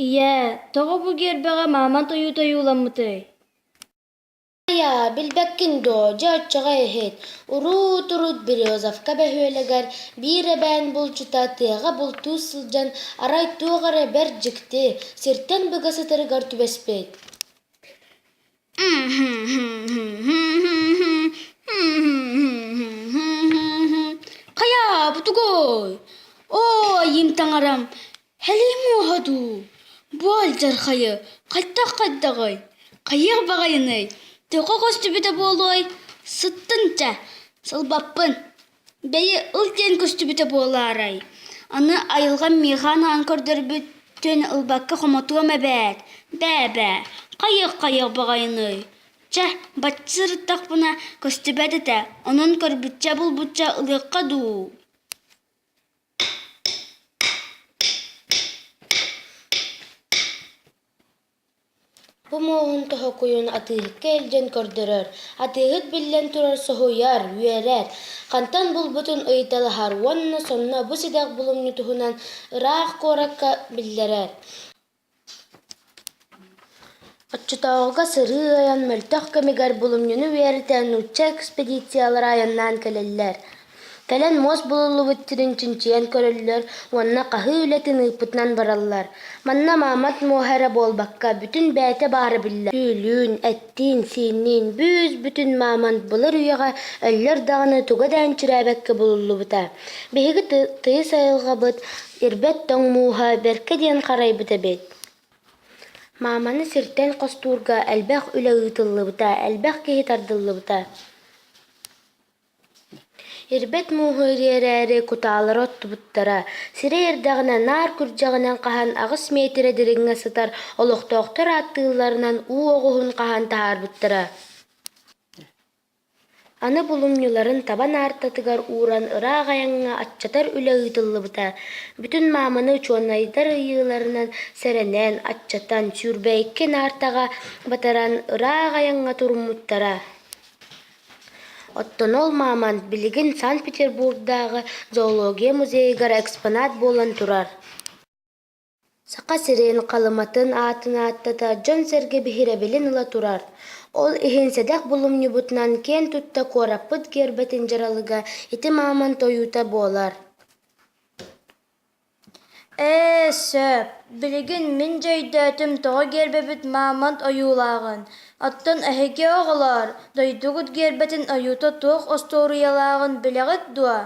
Ийээ, тоҕо бу гиэрбэҕэ мамонт ойуута ойууламмытый? Хайа, билбэккин дуо, дьэ оччоҕо иһит, уруут-урут Березовка бөһүөлэгэр биир эбээн булчута тыаҕа бултуу сылдьан арай туох эрэ бэрт дьикти, сиртэн быга сытарыгар түбэспит. Хайа, бу тугуй? Оо, айыым таҥарам, Һэлии муоһа дуу, бу алдьархайы хайдах хайдаҕый, хайыах баҕайыный, тоҕо көстүбүтэ буолуой, сыттын чэ, сылбаппын, бэйи ыл диэн көстүбүтэ буолаарай, аны айылҕам миэхэ анаан көрдөрбүтүн ылбакка хомотуом эбээт, бээ-бээ, хайыах-хайыах баҕайыный, чэ, бачча сырыттахпына көстүбэт этэ, онон көрбүччэ-булбучча ылыахха дуу Бу муоһун тоһокуйун атыыһыкка илдьэн көрдөрөр, атыыһыт биллэн турар соһуйар, үөрэр, хантан булбутун ыйыталаһар уонна сонно бу сэдэх булумньу туһунан ыраах куоракка биллэрэр. Оччотооҕуга сырыы-айан мөлтөх кэмигэр булумньуну үөрэтэ нуучча экспедициялара айаннаан кэлэллэр. Кэлэн муос булуллубут сирин чинчийэн көрөллөр уонна хаһыы үлэтин ыыппытынан бараллар. Манна маамат муоһа эрэ буолбакка, бүтүн бэйэтэ баара биллэр. Түүлүүн, эттиин-сиинниин бүүс-бүтүн маамант былыр үйэҕэ өллөр даҕаны туга да энчирээбэккэ булуллубута. Биһиги тыйыс айылҕабыт ирбэт тоҥ мууһа бэркэ диэн харайбыт эбит. Мааманы сиртэн хостуурга элбэх үлэ ыытыллыбыта, элбэх киһи тардыллыбыта. Ирбэт мууһу ириэрээри кутаалары оттубуттара, сирэй эрдэҕинэ наар күрдьэҕинэн хаһан 8 миэтэрэ дириҥҥэ сытар олохтоохтор ааттыылларынан уу оҕуһун хаһан таһаарбыттара. Аны булумньуларын таба наартатыгар ууран ыраах айаҥҥа аччатар үлэ ыытыллыбыта. Бүтүн мааманы учуонайдар ыйыыларынан сэрэнэн, аччатан, 22 наартаҕа батаран ыраах айаҥҥа туруммуттара. Оттон ол мааман билигин Санкт-Петербурдааҕы зоология музейыгар экспонат буолан турар. Саха сирин Халыматын аатын ааттата дьон-сэргэ биһирэбилин ыла турар. Ол иһин сэдэх булумньубутунан киэн тутта куораппыт гиэрбэтин дьаралыга ити мааман тойуута буолар. Ээ, сөп. Билигин мин дьэ өйдөөтүм тоҕо гиэрбэбит мамонт ойуулааҕын. Оттон эһиги оҕолоор, дойдугут гиэрбэтин ойуута туох остуоруйалааҕын билэҕит дуо?